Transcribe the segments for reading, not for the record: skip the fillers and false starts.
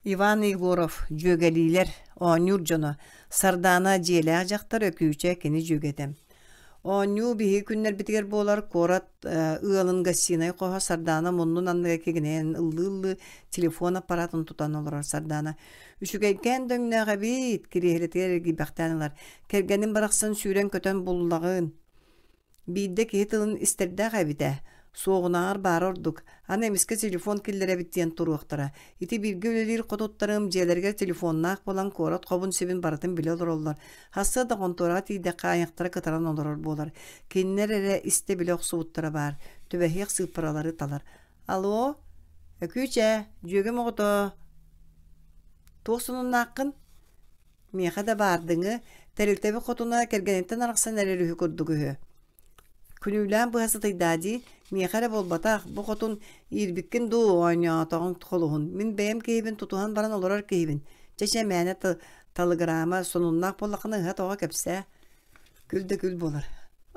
Иван Егоров, дьүөгэлиилэр, оонньуур дьоно, Сардаана дьиэлээх дьахтар Өкүүчэ кини дьүөгэтэ. Оонньуу биһиги күннэрбитигэр буолар куорат ыалын гостинай хоһо Сардаана муннун анныгар кигинэйэн ыллыы-ыллыы телефон аппаратын тутан олорор Сардаана «Үчүгэйкээн да өҥнөөх эбит» кириэһилэтигэр эргийбэхтээн ылар. «Кэргэним барахсан сүүрэн-көтөн буллаҕын. Биирдэ киһи тылын истэрдээх эбит ээ, суоҕунааҕар баара ордук, аны эмискэ телефон киллэрэбит диэн туруохтара. Ити бииргэ үлэлиир хотуттарым дьиэлэригэр телефоннаах буолан куорат хобун-сибин барытын билэ олороллор. Хаста да хонтуораҕа тиийдэххэ айахтара кытаран олорор буолар. Кинилэр эрэ истэ-билэ охсубуттара баар, түбэһиэх сыыппаралары талар. Алло, Өкүүчэ, дьүөгэм оҕото, туох сонуннааххын? Миэхэ да баардыҥы, тэрилтэбит хотуна кэргэниттэн арахсан эрэр үһү курдук үһү. Күнүүлээн быһа сытыйдаа дии, миэхэ эрэ буолбатах, бу хотун иирбиккин дуу, оонньоотоҕуҥ холуһун. Мин бэйэм киһибин тутуһан баран олорор киһибин. Чэ-чэ мээнэ талыгыраама, сонуннаах буоллаххына ыһа-тоҕо кэпсээ. Күл да күл буолар.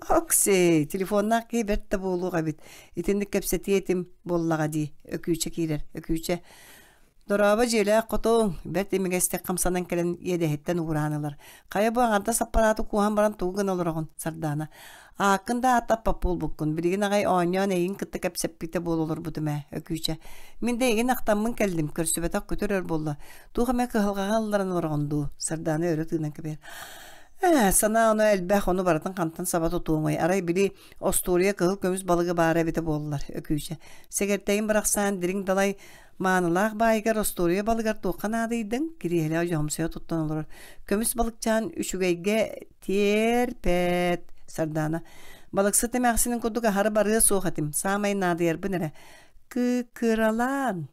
Оксей, телефоннаах киһи бэрт да буолуох эбит. Итинник кэпсэтиэ этим буоллаҕа дии, Өкүүчэ киирэр. Өкүүчэ Дорообо дьиэлээх хотуҥ, бэрт имигэстик хамсанан кэлэн иэдэһиттэн угураан ылар. Хайа бу аҥардас аппарааты кууһан баран тугу гына олороҕун, Сардаана? Ааккын да ааттаппат буолбуккун, билигин аҕай оонньоон эйигин кытта кэпсэппитэ буола олорбутум ээ, Өкүүчэ. Мин да эйигин ахтаммын кэллим, көрсүбэтэх күтүр өр буолла. Туох эмэ кыһалҕаҕа ылларан олороҕун дуу? Сардаана өрө тыынан кэбиһэр. Ээ, санаа ону элбэх, ону барытын хантан саба тутуоҥуй? Арай били остуоруйа кыһыл көмүс балыга баара эбитэ буоллар, Өкүүчэ. Сэгэртэйим барахсаан дириҥ далай Маанылаах баайыгар остуоруйа балыгар туохха наадыйдыҥ? Кириэһилэҕэ дьоһумсуйа туттан олорор. Көмүс балыкчаан үчүгэйгэ тиэрпэт. Сардаана. Балыксыт эмээхсинин курдук аһары барыа суох этим. Саамай наадыйарбын эрэ. Кы-кыралаан.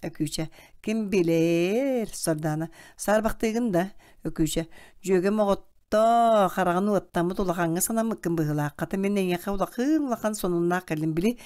Өкүүчэ. Ким билэр? Сардаана. Саарбахтыыгын да? Өкүүчэ. Дьүөгэм оҕот Тоо, хараҕын уоттаммыт улахаҥҥа санаммыккын быһыылаах. Хата мин эйиэхэ улахыын-улахан сонуннаах кэллим. Били,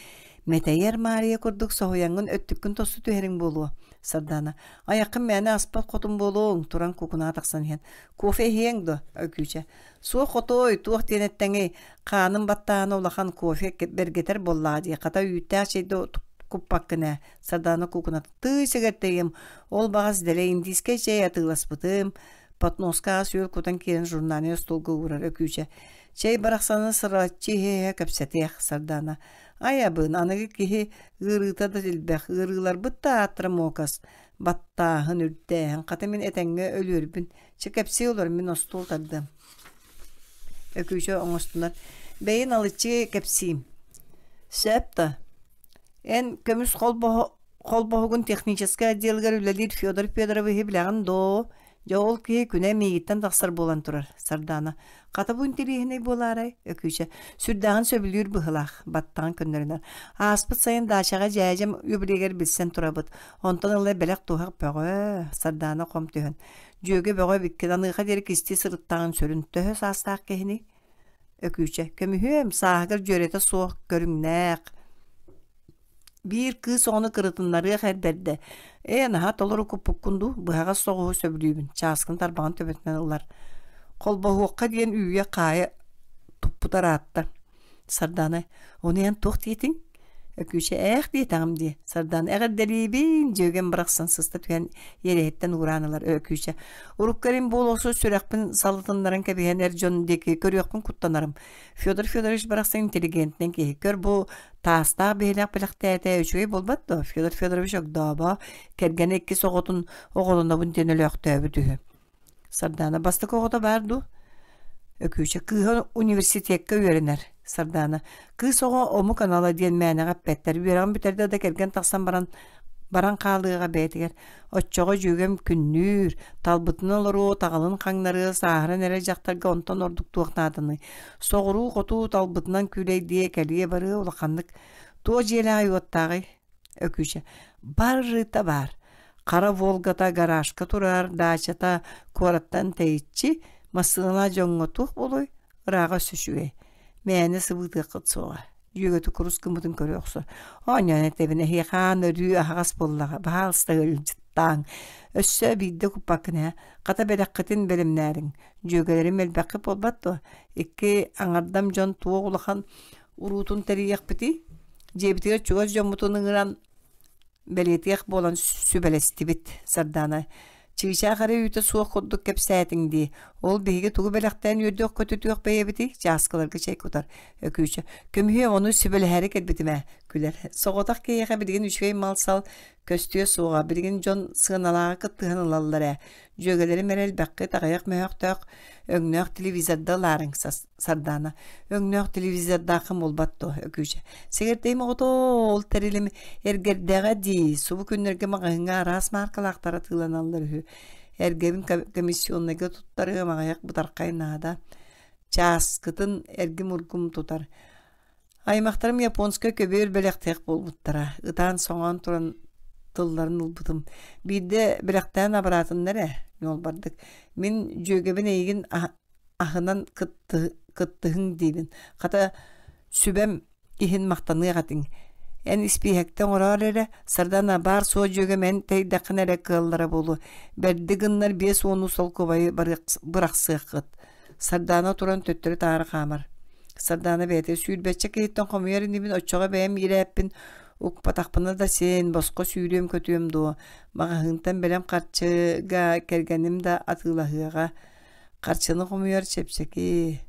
мэтэйэр Маарыйа курдук соһуйаҥҥын өттүккүн тосту түһэриҥ буолуо, Сардаана. Айаххын мээнэ аспат хотун буолуоҥ, туран кукунаа тахсан иһэн. Кофе иһиэҥ дуо, Өкүүчэ? Суох хотуой, туох диэн эттэҥий? Хааным баттааһына улахан кофе бэргэтэр буоллаҕа дии. Хата үүттээх чэйдэ куппаккын ээ, Сардаана кукуната. Тыый сэгэртэйим, ол баҕас дэлэй индийскэй чэй атыыласпытым. Подноска ас-үөл кутан киирэн журнальнай остуолга уурар Өкүүчэ. Чэй барахсаны сыралаччы иһэ-иһэ кэпсэтиэх, Сардаана. Айабын, аныгы киһи ыарыыта да элбэх, ыарыыларбыт да ааттара муокас. Баттааһын, үрдээһин, хата мин этэҥҥэ өлүөрбүн. Чэ кэпсии олор, мин остуол тардыам. Өкүүчэ оҥостунар. Бэйин алыччы кэпсиим. Сөп да. Эн көмүс холбоһо Холбоһугун техническэй отделыгар үлэлиир Федор Федоровиһы билэҕин дуо? Дьэ ол киһи күнэ миигиттэн тахсар буолан турар, Сардаана. Хата бу интэриэһинэй буолаарай? Өкүүчэ. Сүрдээҕин сөбүлүүр быһыылаах, баттаҕын көннөрүнэр. Ааспыт сайын даачаҕа дьээдьэм үбүлүөйүгэр билсэн турабыт. Онтон ыла бэлэх-туһах бөҕө, Сардаана хом түһэн. Дьүөгэ бөҕө эбиккин, аныаха диэри кистии сырыттаҕын сүрүн. Төһө саастаах киһиний? Өкүүчэ. Көмүһүөм, сааһыгар дьүөрэтэ суох көрүҥнээх. Биир кыыс оҕону кырытыннарыах эр бэрдэ: «Ээ, наһаа толору куппуккун дуу, быһаҕас соҕуһу сөбүлүүбүн, чааскын тарбаҕын төбөтүнэн ылар. Холбоһуохха диэн үүйэ-хаайа туппута ыраатта». Сардаана: «Ону эн туох диэтиҥ?» Өкүүчэ: «Ээх диэтэҕим дии». Сардаана: «Эҕэрдэлиибин!» Дьүөгэм барахсан сыста түһэн иэдэһиттэн уураан ылар Өкүүчэ: «Урукку эрим буолуохсут сүрэхпин салытыннаран кэбиһэн эр дьон диэки көрүөхпүн куттанарым. Федор Федорович барахсан интеллигентнэй киһи. Көр бу таастаах биһилэх бэлэхтээтэ үчүгэй буолбат дуо? Федор Федорович огдообо, кэргэнэ иккис оҕотун оҕолонобун диэн өлөөхтөөбүт үһү. Сардаана бастакы оҕото баар дуу? Өкүүчэ кыыһа университекка үөрэнэр. Сардаана кыыс оҕо омук анала диэн мээнэҕэ эппэттэр. Үөрэҕин бүтэрдэ да кэргэн тахсан баран баран хаалыаҕа бэйэтигэр. Оччоҕо дьүөгэм күннүүр, талбытынан олоруо, таҕылын хаҥнарыа, сааһыран эрэр дьахтарга онтон ордук туох нааданый? Соҕуруу-хотуу талбытынан күүлэйдиэ, кэлиэ-барыа улаханнык туох дьиэлээҕий-уоттааҕый? Өкүүчэ барыта баар. Хара Волгата гаражка турар, даачата куораттан тэйиччи, массыыналаах дьоҥҥо туох буолуой? Ырааҕа өссө үчүгэй. Мээнэ сыбыытыаххыт суоҕа. Дьүөгэтэ курус гыммытын көрө охсор. Оонньоон этэбин, эһиэхэ аан өрүү аһаҕас буоллаҕа, баһаалыста ыалдьыттааҥ. Өссө биирдэ куппаккын ээ, хата бэлэххитин бэлэмнээриҥ. Дьүөгэлэрим элбэххит буолбат дуо? Икки аҥардам дьон туох улахан уруутун тэрийиэхпитий? Дьиэбитигэр чугас дьоммутун ыҥыран. Бэлиэтиэх буолан сүбэлэстибит, Сардаана. Чыычаах эрэ үүтэ суох курдук кэпсээтиҥ дии. Ол биһиги тугу бэлэхтээн үөрдүөх-көтүтүөх бэйэбитий? Чааскыларга чэй кутар. Өкүүчэ. Көмүһүө ону сүбэлэһээри кэлбитим ээ, күлэр. Соҕотох киһиэхэ билигин үчүгэй мал-сал көстүө суоҕа. Билигин дьон сыаналааҕы кыттыһан ылаллар ээ. Дьүөгэлэрим эрэ элбэххит аҕыйах мөһөөхтөөх өҥнөөх телевизорда ылаарыҥ Сардаана. Өҥнөөх телевизордааххын буолбат дуо, Өкүүчэ. Сэгэртэйим оҕото ол тэрилим эргэрдэҕэ дии. Субу күннэргэ маҕаһыыҥҥа араас мааркалаахтар атыыланаллар үһү. Эргэбин комиссионнайга туттарыам аҕыйах бытархай наада. Чааскытын эргим-ургум тутар. Аймахтарым японскай көбүөр бэлэхтиэх буолбуттара. Ытаан-соҥоон туран тылларын ылбытым. Биирдэ бэлэхтээн абыраатыннар ээ, ньуолбардык. Мин дьүөгэбин эйигин аһынан кыттыһыҥ диибин. Хата сүбэм иһин махтаныах этиҥ. Эн испииһэктэ оҥороор эрэ, Сардана баар суох дьүөгэм эн тэйдэххинэ эрэ кыаллара буолуо. Бэрди гыннар 50 солкуобайы бырахсыаххыт. Сардаана туран төттөрү-таары хаамар. Сардаана бэйэтэ сүүрбэччэ киһиттэн хомуйар инибин оччоҕо бэйэм иирээппин укпатахпына да син босхо сүүрүөм-көтүөм дуо маҕаһыынтан бэлэм харчыга кэргэним да атыылаһыаҕа харчыны хомуйар чэпчэки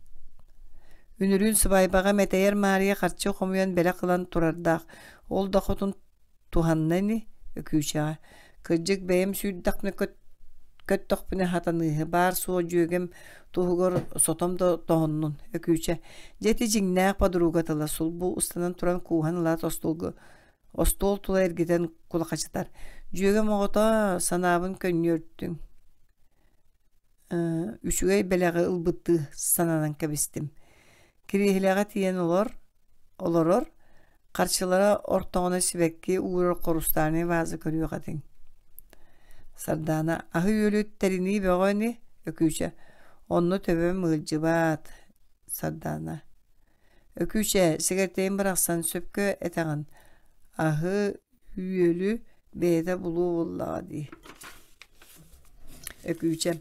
Үнүрүүн сыбаайбаҕа мэтэйэр Маарыйа харчы хомуйан бэлэх ылан турардаах ол да хотун туһанна ини Өкүүчэҕэ кырдьык бэйэм сүүрдэхпинэ көттөхпүнэ хатаныыһы баар-суох дьүөгэм туһугар сотом да тоһуннун Өкүүчэ дьэ ити дьиҥнээх подруга тыла сулбу устанан туран кууһан ылаат остуолга остуол тула эргитэн кулахачытар дьүөгэм оҕото санаабын көнньүөртүҥ үчүгэй бэлэҕи ылбыттыы сананан кэбистим Кириэһилэҕэ тиийэн олор, олорор, харчылара ортоҕуна сибэкки уурар хрустальнай ваза көрүөх этиҥ. Сардаана аһы-үөлү тэринии бөҕө ини, Өкүүчэ. Онно төбөм ыалдьыбат. Сардаана. Өкүүчэ, сэгэртэйим барахсан сөпкө этэҕин. Аһы Үөлү бэйэтэ булуо буоллаҕа дии Өкүүчэ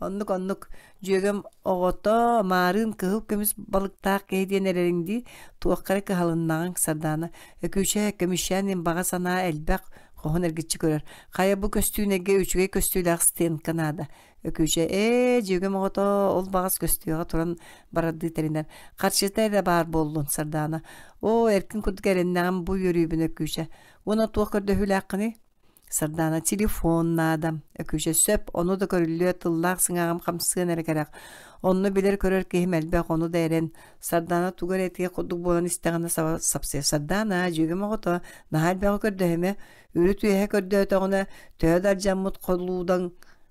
оннук-оннук дьүөгэм оҕото маарыын кыһыл көмүс балыктаах киһи диэн эрэриҥ дии туохха эрэ кыһалыннаҕыҥ Сардаана Өкүүчэ көмүсчээн баҕа санаа элбэх хоһун эргиччи көрөр хайа бу көстүүнэйгэ үчүгэй көстүүлээх стенка наада Өкүүчэ ээ дьүөгэм оҕото ол баҕас көстүөҕэ туран барардыы тэринэр харчыта эрэ баар буоллун Сардаана оо эркин курдук эрэннэҕим бу үөрүүбүн Өкүүчэ уонна туох көрдөһүүлээххиний Сардаана телефон наада Өкүүчэ сөп ону да көрүллүө тыллаах сыҥааҕым хамсыан эрэ кэрэх онно билэр-көрөр киһим элбэх ону да эрэн Сардаана тугу эрэ этиэх курдук буолан истэҕинэ сапсыйар Сардаана дьүөгэм оҕото наһаа элбэҕи көрдөһүмэ үрүт үөһэ көрдөөтөҕүнэ төһө да алдьаммыт холуудаҥ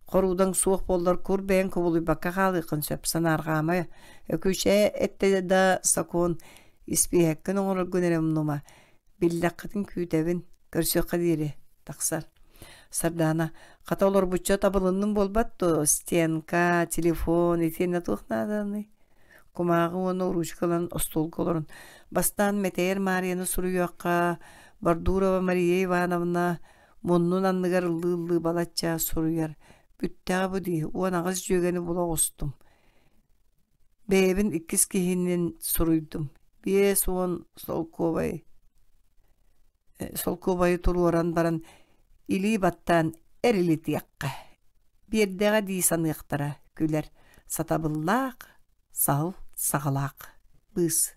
Хоруудаҥ суох буоллар кур бэйэҥ кубулуйбакка хаалыаххын сөп, санаарҕаама. Өкүүчэ эттэ да сокуон, испииһэккин оҥороргун эрэ умнума. Биллэххитин күүтэбин, көрсүөххэ диэри, тахсар. Сардаана, хата олорбучча табылынным буолбат дуо? Стенка, телефон, итиэннэ туох нааданый? Кумааҕы уонна уруучука ылан остуолга олорон, бастаан Мэтэйэр Маарыйаны суруйуохха, Бордурова Мария Ивановна Муннун анныгар ыллыы-ыллыы балачча суруйар, бүттэҕэ бу дии, 18 дьүөгэни була оҕустум. Бэйэбин иккис киһинин суруйдум. 50 солкуобай солкуобайы туруоран баран илии баттаан эрилитиэххэ. Биэрдэҕэ дии саныахтара, күлэр. Сатабыллаах, саһыл саҕалаах. Быыс.